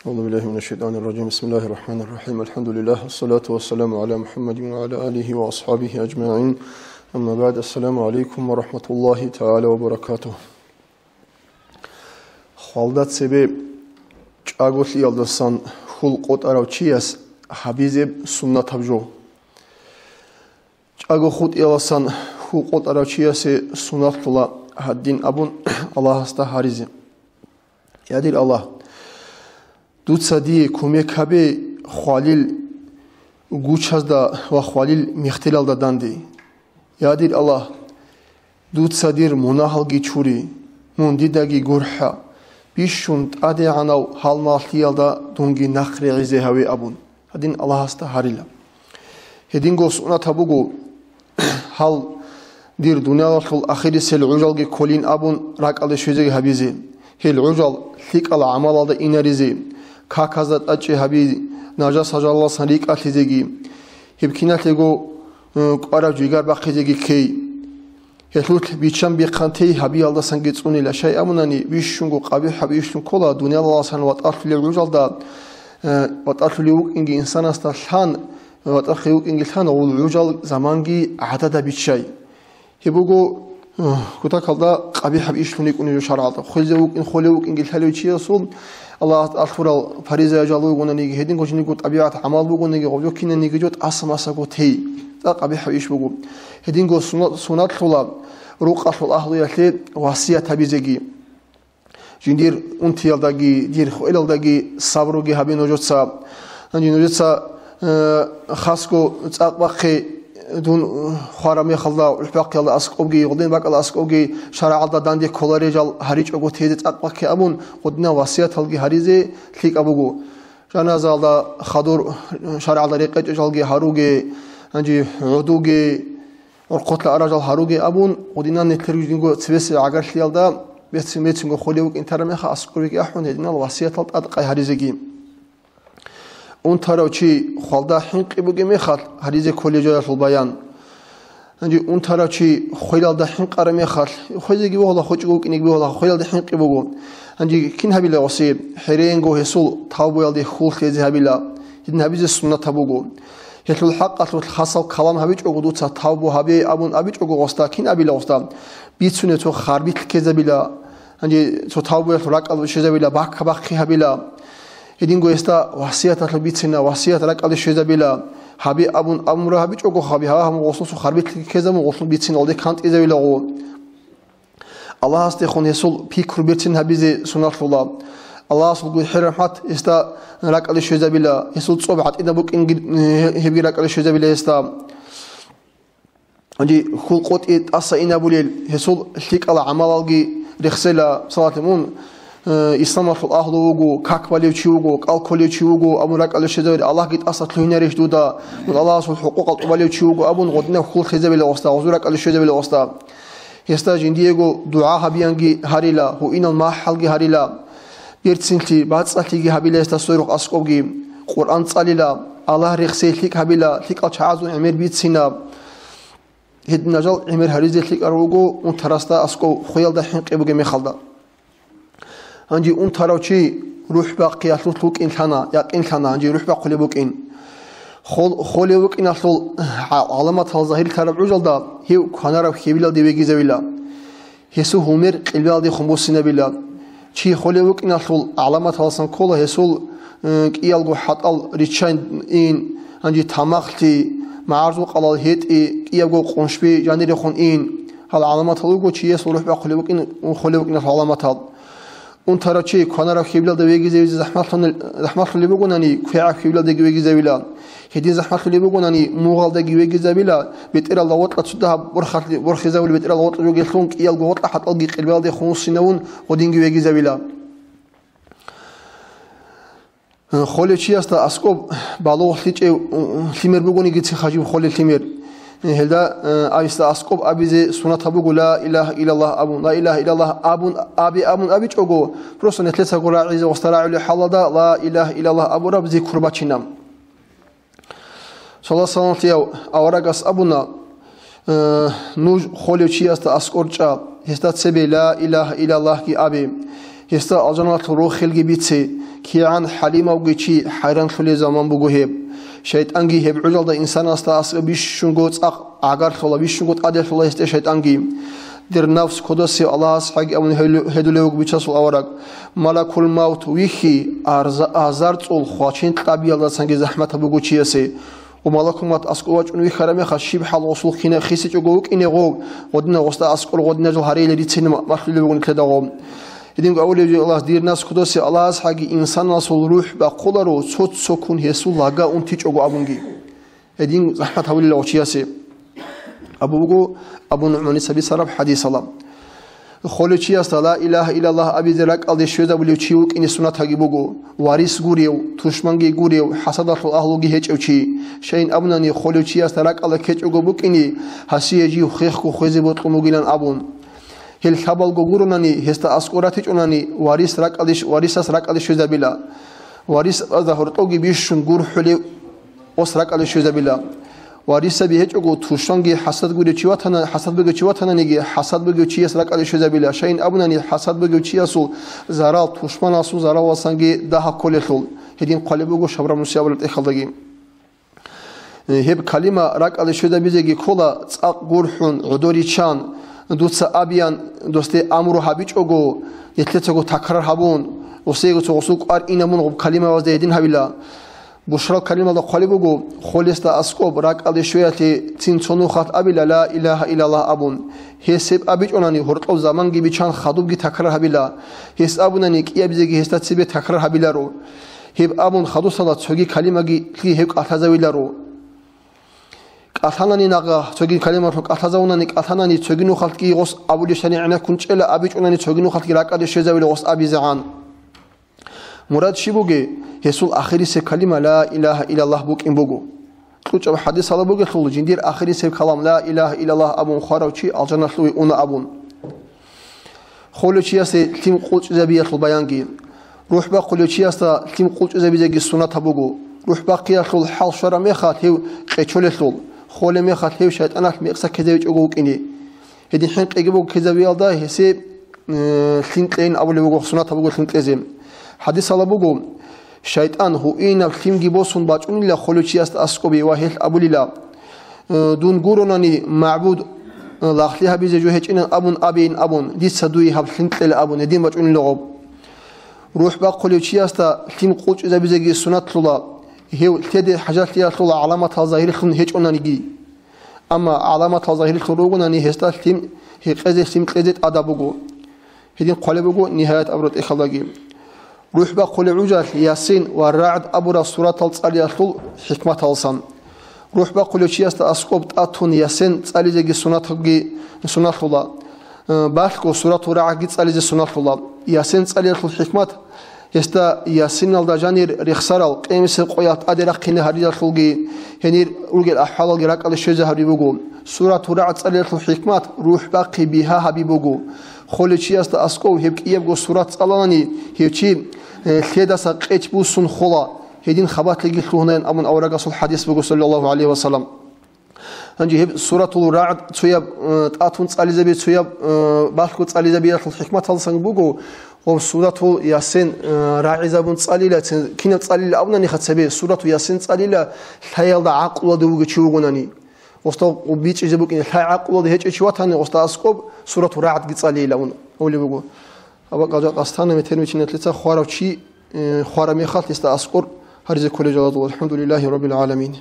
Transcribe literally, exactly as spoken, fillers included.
أعوذ بالله من الشيطان الرجيم. بسم الله الرحمن الرحيم. الحمد لله، والصلاة والسلام على محمد وعلى آله وأصحابه أجمعين. أما بعد، السلام عليكم ورحمة الله تعالى وبركاته. Хвалда цебе чӀаголъиялдасан хьул къотӀарав чияс гьабизеб суннатаб жо. ЧӀаго хутӀияласан хьул къотӀарав чиясе суннатлъула гьадин абун Аллагьасда гьаризе: «Я дир Аллагь, дуца дие кумек гьабе хвалил гучазда ва хвалил мехтелалда данде. Я дир Аллагь, дуца дир мунагьалги чуре, мун дидаги гурхӀа, бищун тӀадегӀанав гьалмагълъиялда дунги нахъ регӀизе гьаве», – абун, гьадин Аллагьасда гьарила. Гьединго суннатаб буго, гьал дир дуниялалъул ахирисел гӀужалги кколин абун ракӀалде щвезеги гьабизе, гьел гӀужал лъикӀал гӀамалалда инаризе, каказда тӀадчӀи гьаби, нажаса жалаласан рикӀкӀалъизеги, гьеб киналъего, э, кӀвараб жигар бахъизеги ккей. Гьелъулъ биччан-бихъан тей гьабиялдасанги цӀунила. Щай абунани, бищунго къабихӀаб ишлъун ккола дуниялаласан ватӀалъулев гӀужалда, э, ватӀалъулев вукӀинги инсанасда лъан, ватӀахъе вукӀинги лъан, гъул гӀужал заманги гӀадада биччай. Гьеб буго, э, кутакалда къабихӀаб ишлъун рикӀкӀунеб жо шаргӀалда. Хвезе вукӀин, холев вукӀинги лъалев чиясул Аллагьас тӀалъурал паризаял жал ругонаниги, гьединго жиндирго тӀабигӀат гӀамал бугониги, гъобжо кинаниги жо тӀаса-масаго тей. ЦӀакъ къабихӀаб иш буго. Гьединго сунат-, сунатлъула рукъалъул агьлуялъе васият гьабизеги. Жиндир унтиялдаги, дир хвелалдаги сабруги гьабе нужеца. Гьанже нужеца, э, хасго цӀакъ бахъе, дун, э, хвараб мехалда, гӀухӀбахъиялда аскӀобги, гъудин бакӀалда аскӀобги, шарагӀалда данде кколарел жал гьаричӀого тезе цӀакъ бахъе абун, гъудинаб васияталги гьаризе лъикӀаб буго. Жаназалда хадур, э, шарагӀалда рекъечӀеб жалги гьаруге, гьанже гӀодуге, гӀорхъолъа арал жал гьаруге абун, гъудинан нилъер жиндирго цебесеб гӀагарлъиялда, бецин-бецинго холев вукӀин тараб мехалъ аскӀобеги ахӀун, гьединал васиятал тӀадкъай гьаризеги. Унтарав чи хвалда хӀинкъи бугеб мехалъ гьаризе кколел жоялъул баян. Гьанже унтарав чи хвелалда хӀинкъараб мехалъ, хвезеги бегьула, хочӀого вукӀинеги бегьула, хвелалда хӀинкъи буго. Гьанже кин гьабила гъосие? ХӀеренго гьесул тавбуялде хьул лъезе гьабила. Гьедин гьабизе суннатаб буго. Гьелъул хӀакъалъулъ хасал калам гьабичӀого, дуца тавбу гьабе абун абичӀого гъосда, кин абила гъосда? Бицунеб цо харбилъ ккезабила, гьанже цо тавбуялъул ракӀалде щвезабила, бакка-бахъи гьабила. Гьединго гьесда васияталъул бицина, васият ракӀалде щвезабила, гьабе абун амрура гьабичӀого гьабе, гьав гьамун гъосулъ цо харбилъги ккезабун гъолъун бицин, гъолде кантӀизабила гъо. Аллагьасдехун гьесул пикру берцин гьабизе суннатлъула. Аллагьасул гурхӀел-рахӀмат гьесда ракӀалде щвезабила, гьесул цӀоб гӀатӀинаб букӀинги, гьебги ракӀалде щвезабила гьесда. Гьанже хьул къотӀи тӀаса инабулел, гьесул лъикӀал гӀамалалги рехсела, салатимун, э, исламалъул агьлу вуго, как балев чи вуго, кӀал кколев чи вуго абун ракӀалде щвезабила, Аллагьги тӀаса лъугьинарищ дуда, мун Аллагьасул хӀукъукъал тӀубалев чи вуго абун гъодинаб хьул лъезабила гъосда, гъозул ракӀалде щвезабила гъосда. Гьесда жиндиего дугӀа гьабиянги гьарила, гьуинал махӀалги гьарила, берцинлъи, бацӀцӀалъиги гьабила гьесда сверухъ аскӀобги, Къуръан цӀалила, Аллагь рехсей лъикӀ гьабила, лъикӀал чагӀазул гӀемер бицина. Гьединал жал гӀемер гьаризе лъикӀал руго унтарасда аскӀов хвеялда хӀинкъи бугеб мехалда. Гьанже унтарав чи рухӀ бахъиялъулъ вукӀин лъана, якъин лъана, гьанже рухӀ бахъулеб букӀин. Хол-, холев вукӀиналъул гӀа-, гӀаламатал загьирлъараб гӀужалда гьев кванараб хьибилалде вегизавила. Гьесул гьумер къилбаялдехун буссинабила. Чи холев вукӀиналъул гӀаламаталасан ккола гьесул, э, кӀиялго хӀатӀал риччан ин, гьанже тамахлъи, магӀарзукъалал гьетӀи, кӀиябго къуншби жанирехун ин. Гьал гӀаламатал руго чиясул рухӀ бахъулеб букӀин, холев вукӀиналъул гӀаламатал. Унтарав чи кванараб хьибилалда вегизавизе захӀмалъун-, захӀмалъулеб бугонани, квегӀаб хьибилалдаги вегизавила. Гьедин захӀмалъулеб бугонани, мугъалдаги вегизавила, бетӀералда гъоркьа цо дагьаб борхалъи-, борхизавулеб бетӀералда гъоркьа жогелъун, кӀиялго гъоркьа хӀатӀалги къилбаялдехун вуссинавун, гъодинги вегизавила. Холев чиясда аскӀоб балугълъичӀев лъимер бугониги, цихъа жив холев лъимер, гьелда, э, ависда аскӀоб абизе суннатаб буго, ла илагьа иллаллагь абун, ла илагьа иллаллагь абун, аби абун абичӀого, просто нилъецаго рагӀизе гъосда рагӀулев хӀалалда ла илагьа иллаллагь абураб зикр бачина. Саллаллагьу гӀалайгьи ва салламлъияв аварагас абуна: «Э, нуж холев чиясда аскӀор чӀа, гьесда цебе ла илагьа иллаллагьги абе, гьесда алжаналъул рохелги бице, КигӀан хӀалимавги чи хӀайранлъулеб заман буго гьеб. ШайтӀанги гьеб гӀужалда инсанасда аскӀоб бищунго цӀакъ гӀагарлъула, бищунго тӀаделъула гьесде шайтӀанги. Дир нафс кодосе Аллагьас хӀаги абун гьелу-, гьедулев вуго Бичасул авараг. Малакул мавт вихьи, арза-, азар цӀул хвачин кьабиялдасанги захӀматаб буго чиясе. Ва малакул мавт аскӀов вачӀун вихьараб мехалъ, щиб хӀал гъосул хина хисичӀого вукӀине гъов, гъодинав гъосда аскӀор гъодинажул гьарейилан рицин ма-, малъулеб бугони лъеда гъов. Гьединго авулев жо Аллагьас, дир нафс кодосе Аллагьас хӀаги инсанасул рухӀ бахъуларо, цо-цоккун гьесул лага унтичӀого абунги. Гьедин захӀмат гьавулила гъов чиясе. Абу буго Абу НугӀманица бицараб хӀадисала. Холев чиясда ла илагьа иллаллагь абизе ракӀалде щвезабулев чи вукӀине суннатаги буго, варис гурев, тушманги гурев, хӀасадалъул агьлуги гьечӀев чи. Щайин абунани, холев чиясда ракӀалде ккечӀого букӀине, гьасие жив хехго хвезе бокьун бугилан абун. Гьел лъабалго гуронани, гьесда аскӀор ратичӀунани, варис ракӀалде щ-, варисас ракӀалде щвезабила. Варисазда гьоркьовги бищун гурхӀулев ос ракӀалде щвезабила. Варисаби гьечӀого, тушманги хӀасад гурев чи ватана-, хӀасад бугев чи ватананиги, хӀасад бугев чияс ракӀалде щвезабила, щайин абунани, хӀасад бугев чиясул зарал тушманасул зараласанги дагьаб кколелъул. Гьедин хъвалеб буго Шабраб Нусияб тӀехьалдаги. Гьеб калима ракӀалде щвезабизеги ккола, цӀакъ гурхӀун, гӀодор риччан, дуца абеян, досде амру гьабичӀого, нилъецаго такрар гьабун, гъосиего цо гъосул кӀвар инабун гъоб калимабазда гьедин гьабила. Бушрал калималда хъвалеб буго, холесда аскӀоб ракӀалде щвеялъе цин цо нухалъ абила ла илагьа иллаллагь абун. Гьес гьеб абичӀунани, гьоркьов заманги биччан хадубги такрар гьабила. Гьес абунани, кӀиабизеги гьесда цебе такрар гьабиларо. Гьеб абун хадусала цоги калимаги гьеб кӀалъазавиларо. КӀалъанани нагагь, цоги калималъун кӀалъазавунани, кӀалъанани цоги нухалъги гъос абулищани гӀенеккун чӀела, абичӀунани цоги нухалъги ракӀалде щвезавила гъос абизегӀан. Мурад щиб бугеб? Гьесул ахирисеб калима ла илагьа иллаллагь букӀин буго. КьучӀаб хӀадис гьалаб бугелъул, жиндир ахирисеб калам ла илагьа иллаллагь абун хварав чи алжаналъуве уна абун. Холев чиясе лъим къулчӀизабиялъул баянги. РухӀ бахъулев чиясда лъим къулчӀизабизеги суннатаб буго. РухӀ бахъиялъул хӀал щвараб мехалъ гьев къечолелъул, холеб мехалъ гьев шайтӀаналъ мекъса ккезавичӀого вукӀине. Гьедин хӀинкъиги буго ккезавиялда гьесие, э, лъим кьейин абулеб буго, суннатаб буго лъим кьезе. ХӀадис гьалаб буго, шайтӀан гьуинаб лъимги босун бачӀунила холев чиясда аскӀобе ва гьелъ абулила, э, дун гуронани, магӀбуд, э, лагълъи гьабизе жо гьечӀинан абун абейин абун, дица дуе гьаб лъим кьела абун, гьедин бачӀунила гъоб. РухӀ бахъулев чиясда лъим къулчӀизабизеги суннатлъула, гьев лъеде хӀажалъиялъул гӀаламатал загьирлъун гьечӀонаниги. Амма гӀаламатал загьирлъун ругонани, гьесда лъим гьекъезе, лъим кьезе тӀадаб буго. Гьедин хъвалеб буго Нигьаят абураб тӀехьалдаги. РухӀ бахъулев гӀужалъ Ясин ва РагӀд абурал суратал цӀалиялъул хӀикматалсан. РухӀ бахъулев чиясда аскӀоб тӀатун Ясин цӀализеги суннатги, суннатлъула. Э, балъго суратул РагӀдги цӀализе суннатлъула. Ясин цӀалиялъул хӀикмат, гьесда Ясиналда жанир рехсарал, къемисеб къоялъ тӀаде рахъине гьарилалъулги, гьенир ругел ахӀвалалги ракӀалде щвезе гьари буго. Суратул РагӀд цӀалиялъул хӀикмат рухӀ бахъи бигьа гьаби буго. Холев чиясда аскӀов гьеб кӀиябго сурат цӀалалани, гьев чи, э, лъедаса къеч буссун хола, гьедин хабалъиги лъугьунаян абун аварагасул хӀадис буго, саллаллагьу гӀалайгьи ва саллам. Гьанже гьеб суратул РагӀд цояб, э, тӀатун цӀализаби, цояб, э, балъго цӀализабиялъул хӀикматалдасан буго, гъоб суратул Ясин, э, рагӀизабун цӀалила, цин-, кинаб цӀалила абунани хъацабе, суратул Ясин цӀалила, лъаялда гӀакълуялда вугев чи вугонани. Гъосда бичӀчӀизе букӀине, лъай гӀакълуялда гьечӀев чи ватани, гъосда аскӀоб суратул РагӀдги цӀалила абун гьавулеб буго. Абакъал жакъа стана метер мичинатлъица хварав чи, э, хвараб мехалъ гьесда аскӀор гьаризе кколел жалазул. АлхӀамдулиллагьи раббил гӀаламин.